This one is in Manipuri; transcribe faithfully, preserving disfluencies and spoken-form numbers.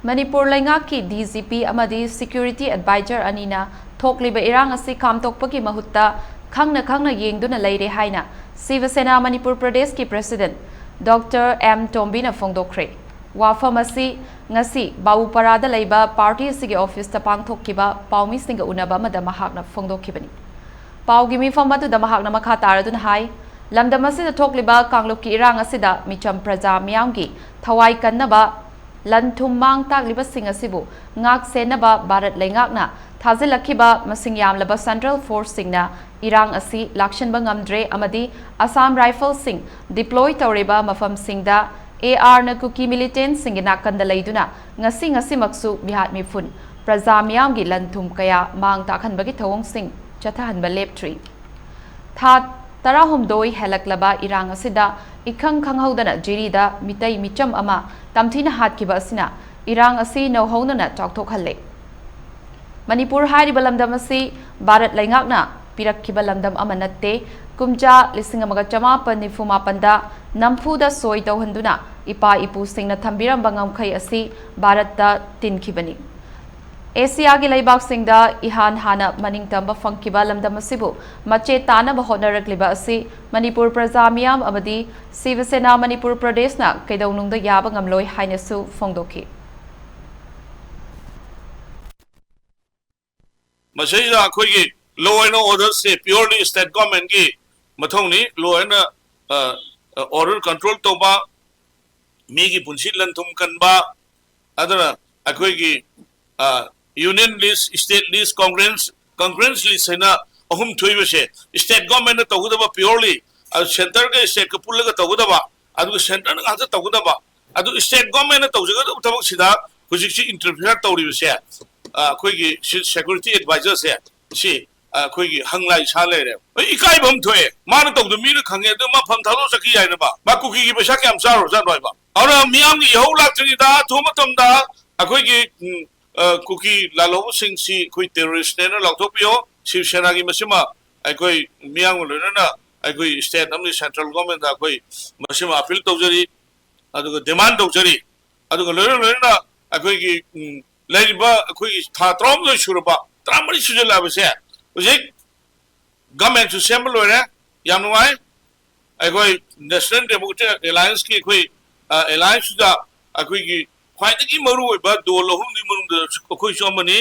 ꯃꯅꯤꯄꯨꯔ ꯂꯩꯉꯥꯛꯀꯤ ꯗꯤ ꯖꯤ ꯄꯤ ꯑꯃꯗꯤ ꯁꯦꯀ꯭ꯌꯨꯔꯤꯇꯤ ꯑꯦꯗꯚꯥꯏꯖꯔ ꯑꯅꯤꯅ ꯊꯣꯛꯂꯤꯕ ꯏꯔꯥꯡ ꯑꯁꯤ ꯈꯥꯝꯇꯣꯛꯄꯒꯤ ꯃꯍꯨꯠꯇ ꯈꯪꯅ ꯈꯪꯅ ꯌꯦꯡꯗꯨꯅ ꯂꯩꯔꯦ ꯍꯥꯏꯅ ꯁꯤꯕ ꯁꯦꯅꯥ ꯃꯅꯤꯄꯨꯔ ꯄ꯭ꯔꯗꯦꯁꯀꯤ ꯄ꯭ꯔꯦꯁꯤꯗꯦꯟꯠ ꯗꯣꯛꯇꯔ ꯑꯦꯝ ꯇꯣꯝꯕꯤꯅ ꯐꯣꯡꯗꯣꯛꯈ꯭ꯔꯦ꯫ ꯋꯥꯐꯝ ꯑꯁꯤ ꯉꯁꯤ ꯕꯥꯕꯨꯄꯥꯔꯥꯗ ꯂꯩꯕ ꯄꯥꯔꯇꯤ ꯑꯁꯤꯒꯤ ꯑꯣꯐꯤꯁꯇ ꯄꯥꯡꯊꯣꯛꯈꯤꯕ ꯄꯥꯎꯃꯤꯁꯤꯡꯒ ꯎꯅꯕ ꯑꯃꯗ ꯃꯍꯥꯛꯅ ꯐꯣꯡꯗꯣꯛꯈꯤꯕꯅꯤ꯫ ꯄꯥꯎꯒꯤ ꯃꯤꯐꯝ ꯑꯗꯨꯗ ꯃꯍꯥꯛꯅ ꯃꯈꯥ ꯇꯥꯔꯗꯨꯅ ꯍꯥꯏ, ꯂꯝꯗꯝ ꯑꯁꯤꯗ ꯊꯣꯛꯂꯤꯕ ꯀꯥꯡꯂꯨꯞꯀꯤ ꯏꯔꯥꯡ ꯑꯁꯤꯗ ꯃꯤꯆꯝ ꯄ꯭ꯔꯖꯥ ꯃꯤꯌꯥꯝꯒꯤ ꯊꯋꯥꯏ ꯀꯟꯅꯕ, ꯂꯟ ꯊꯨꯝ ꯃꯥꯡ ꯇꯥꯛꯂꯤꯕꯁꯤꯡ ꯑꯁꯤꯕꯨ ꯉꯥꯛ ꯁꯦꯟꯅꯕ ꯚꯥꯔꯠ ꯂꯩꯉꯥꯛꯅ ꯊꯥꯖꯤꯜꯂꯛꯈꯤꯕ ꯃꯁꯤꯡ ꯌꯥꯝꯂꯕ ꯁꯦꯟꯇ꯭ꯔꯦꯜ ꯐꯣꯔꯁꯁꯤꯡꯅ ꯏꯔꯥꯡ ꯑꯁꯤ ꯂꯥꯛꯁꯤꯟꯕ ꯉꯝꯗ꯭ꯔꯦ ꯑꯃꯗꯤ ꯑꯁꯥꯝ ꯔꯥꯏꯐꯜꯁꯤꯡ ꯗꯤꯄ꯭ꯂꯣꯏ ꯇꯧꯔꯤꯕ ꯃꯐꯝꯁꯤꯡꯗ ꯑꯦ ꯑꯥꯔꯅ ꯀꯨꯀꯤ ꯃꯤꯂꯤꯇꯦꯟꯠꯁꯤꯡꯒꯤ ꯅꯥꯀꯟꯗ ꯂꯩꯗꯨꯅ ꯉꯁꯤ ꯉꯁꯤꯃꯛꯁꯨ ꯃꯤꯍꯥꯠ ꯃꯤꯄꯨꯟ, ꯄ꯭ꯔꯖꯥ ꯃꯤꯌꯥꯝꯒꯤ ꯂꯟ ꯊꯨꯝ ꯀꯌꯥ ꯃꯥꯡ ꯇꯥꯛꯍꯟꯕꯒꯤ ꯊꯧꯑꯣꯡꯁꯤꯡ ꯆꯠꯊꯍꯟꯕ ꯂꯦꯞꯇ꯭ꯔꯤ꯫ ꯊꯥ ꯇꯔꯥꯍꯨꯝꯗꯣꯏ ꯍꯦꯜꯂꯛꯂꯕ ꯏꯔꯥꯡ ꯑꯁꯤꯗ ꯏꯈꯪ ꯈꯪꯍꯧꯗꯅ ꯖꯤꯔꯤꯗ ꯃꯤꯇꯩ ꯃꯤꯆꯝ ꯑꯃ ꯇꯝꯊꯤꯅ ꯍꯥꯠꯈꯤꯕ ꯑꯁꯤꯅ ꯏꯔꯥꯡ ꯑꯁꯤ ꯅꯧꯍꯧꯅꯅ ꯆꯥꯎꯊꯣꯛꯍꯜꯂꯦ꯫ ꯃꯅꯤꯄꯨꯔ ꯍꯥꯏꯔꯤꯕ ꯂꯝꯗꯝ ꯑꯁꯤ ꯚꯥꯔꯠ ꯂꯩꯉꯥꯛꯅ ꯄꯤꯔꯛꯈꯤꯕ ꯂꯝꯗꯝ ꯑꯃ ꯅꯠꯇꯦ꯫ ꯀꯨꯝꯖꯥ ꯂꯤꯁꯤꯡ ꯑꯃꯒ ꯆꯃꯥꯄꯟ ꯅꯤꯐꯨ ꯃꯥꯄꯟꯗ ꯅꯝꯐꯨꯗ ꯁꯣꯏ ꯇꯧꯍꯟꯗꯨꯅ ꯏꯄꯥ ꯏꯄꯨꯁꯤꯡꯅ ꯊꯝꯕꯤꯔꯝꯕ ꯉꯝꯈꯩ ꯑꯁꯤ ꯚꯥꯔꯠꯇ ꯇꯤꯟꯈꯤꯕꯅꯤ꯫ ꯑꯦꯁꯤꯌꯥꯒꯤ ꯂꯩꯕꯥꯛꯁꯤꯡꯗ ꯏꯍꯥꯟ ꯍꯥꯟꯅ ꯃꯅꯤꯡꯇꯝꯕ ꯐꯪꯈꯤꯕ ꯂꯝꯗꯝ ꯑꯁꯤꯕꯨ ꯃꯆꯦ ꯇꯥꯅꯕ ꯍꯣꯠꯅꯔꯛꯂꯤꯕ ꯑꯁꯤ ꯃꯅꯤꯄꯨꯔ ꯄ꯭ꯔꯖꯥ ꯃꯤꯌꯥꯝ ꯑꯃꯗꯤ ꯁꯤꯕ ꯁꯦꯅꯥ ꯃꯅꯤꯄꯨꯔ ꯄ꯭ꯔꯗꯦꯁꯅ ꯀꯩꯗꯧꯅꯨꯡꯗ ꯌꯥꯕ ꯉꯝꯂꯣꯏ ꯍꯥꯏꯅꯁꯨ ꯐꯣꯡꯗꯣꯛꯈꯤ꯫ ꯃꯁꯤꯗ ꯑꯩꯈꯣꯏꯒꯤ law and order say purely state government ꯀꯤ ꯃꯊꯧꯅꯤ꯫ Law and order control ꯇꯧꯕ, ꯃꯤꯒꯤ ꯄꯨꯟꯁꯤ ꯂꯟ ꯊꯨꯝ ꯀꯟꯕ, ꯑꯗꯨꯅ ꯑꯩꯈꯣꯏꯒꯤ union list, state list, congruence, congruence list ꯍꯥꯏꯅ ꯑꯍꯨꯝ ꯊꯣꯛꯏꯕꯁꯦ state government ꯅ ꯇꯧꯒꯗꯕ purely, ꯑꯗꯨ centre ꯒ state ꯀ ꯄꯨꯜꯂꯒ ꯇꯧꯒꯗꯕ, ꯑꯗꯨꯒ centre ꯅ ꯉꯥꯛꯇ ꯇꯧꯒꯗꯕ, ꯑꯗꯨ state government ꯅ ꯇꯧꯖꯒꯗꯕ ꯊꯕꯛꯁꯤꯗ ꯍꯧꯖꯤꯛꯁꯤ interfere ꯇꯧꯔꯤꯕꯁꯦ, ꯑ, ꯑꯩꯈꯣꯏꯒꯤ ꯁꯤ security advisor ꯁꯦ, ꯁꯤ, ꯑ, ꯑꯩꯈꯣꯏꯒꯤ ꯍꯪꯂꯥꯏ ꯁꯥ ꯂꯩꯔꯦ꯫ ꯍꯣꯏ, ꯏꯀꯥꯏꯕ ꯑꯃ ꯊꯣꯛꯑꯦ꯫ ꯃꯥꯅ ꯇꯧꯗ ꯃꯤꯅ ꯈꯪꯉꯦ, ꯑꯗꯨ ꯃꯐꯝ ꯊꯥꯗꯣꯛ ꯆꯠꯈꯤ ꯌꯥꯏꯅꯦꯕ꯫ ꯃꯥ ꯀꯨꯀꯤꯒꯤ ꯄꯩꯁꯥ ꯀꯌꯥꯝ ꯆꯥꯔꯨꯔꯖꯥꯠꯅꯣ ꯍꯥꯏꯕ꯫ ꯑꯗꯨꯅ ꯃꯤꯌꯥꯝꯒꯤ ꯏꯍꯧ ꯂꯥꯛꯇ꯭ꯔꯤꯉꯩꯗ ꯑꯊꯨꯕ ꯃꯇꯝꯗ ꯑꯩꯈꯣꯏꯒꯤ, ꯎꯝ, ꯑ, ꯀꯨꯀꯤ ꯂꯥꯜꯍꯧꯕꯁꯤꯡꯁꯤ ꯑꯩꯈꯣꯏ terrorist ꯅꯦꯅ ꯂꯥꯎꯊꯣꯛꯄꯤꯌꯣ꯫ ꯁꯤꯕ ꯁꯦꯅꯥꯒꯤ ꯃꯁꯤꯃ ꯑꯩꯈꯣꯏ ꯃꯤꯌꯥꯝꯒ ꯂꯣꯏꯅꯅ ꯑꯩꯈꯣꯏ state ꯑꯃꯗꯤ central government ꯗ ꯑꯩꯈꯣꯏ ꯃꯁꯤꯃ appeal ꯇꯧꯖꯔꯤ, ꯑꯗꯨꯒ demand ꯇꯧꯖꯔꯤ꯫ ꯑꯗꯨꯒ ꯂꯣꯏꯅ ꯂꯣꯏꯅꯅ ꯑꯩꯈꯣꯏꯒꯤ ꯎꯝ, ꯂꯩꯔꯤꯕ ꯑꯩꯈꯣꯏꯒꯤ ꯊꯥ ꯇꯔꯥꯍꯨꯝꯗꯣꯏ ꯁꯨꯔꯕ, ꯇꯔꯥꯃꯔꯤ ꯁꯨꯖꯜꯂꯛꯑꯕꯁꯦ ꯍꯧꯖꯤꯛ ꯒꯃꯦꯟꯁꯨ ꯁꯦꯝꯕ ꯂꯣꯏꯔꯦ꯫ ꯌꯥꯝ ꯅꯨꯡꯉꯥꯏ꯫ ꯑꯩꯈꯣꯏ ꯅꯦꯁꯅꯦꯜ ꯗꯦꯃꯣꯀ꯭ꯔꯦꯇꯤꯛ ꯑꯦꯂꯥꯏꯟꯁꯀꯤ ꯑꯩꯈꯣꯏ ꯑꯦꯂꯥꯏꯟꯁꯁꯤꯗ ꯑꯩꯈꯣꯏꯒꯤ ꯈ꯭ꯋꯥꯏꯗꯒꯤ ꯃꯔꯨꯑꯣꯏꯕ ꯗꯣꯜ ꯑꯍꯨꯝꯒꯤ ꯃꯅꯨꯡꯗ ꯑꯩꯈꯣꯏꯁꯨ ꯑꯃꯅꯤ꯫